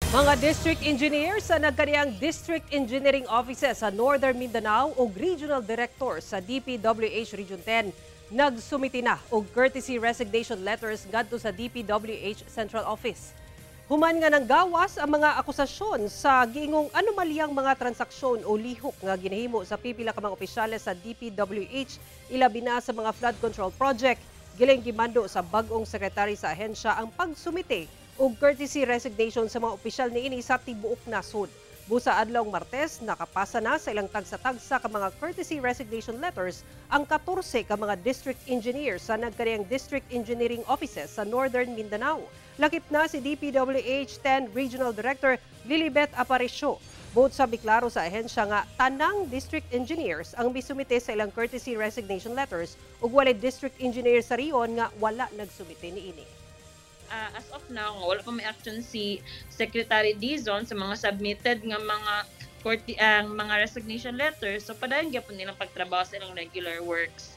Mga district engineers sa nagkaniyang District Engineering Offices sa Northern Mindanao ug Regional Director sa DPWH Region 10 nagsumiti na og courtesy resignation letters ngadto sa DPWH Central Office. Human nga nanggawas ang mga akusasyon sa giingong anomalyang mga transaksyon o lihok nga ginahimo sa pipila ka mga opisyales sa DPWH, ilabi na sa mga flood control project, giling gimando sa bag-ong sekretary sa ahensya ang pagsumite og courtesy resignation sa mga opisyal niini sa tibuok nasod. Busa adlawng Martes, nakapasa na sa ilang tagsa-tagsa ka mga courtesy resignation letters ang 14 ka mga district engineers sa nagkariyang District Engineering Offices sa Northern Mindanao. Lakip na si DPWH 10 Regional Director Lilibeth Aparicio. Buot sa biklaro sa ahensya nga tanang district engineers ang misumite sa ilang courtesy resignation letters ug walay district engineer sa riyon nga wala nagsumite niini. As of now, wala pa may action si Secretary Dizon sa mga submitted nga mga court ang mga resignation letters. So padayon gyapon nilang pagtrabaho sa ilang regular works.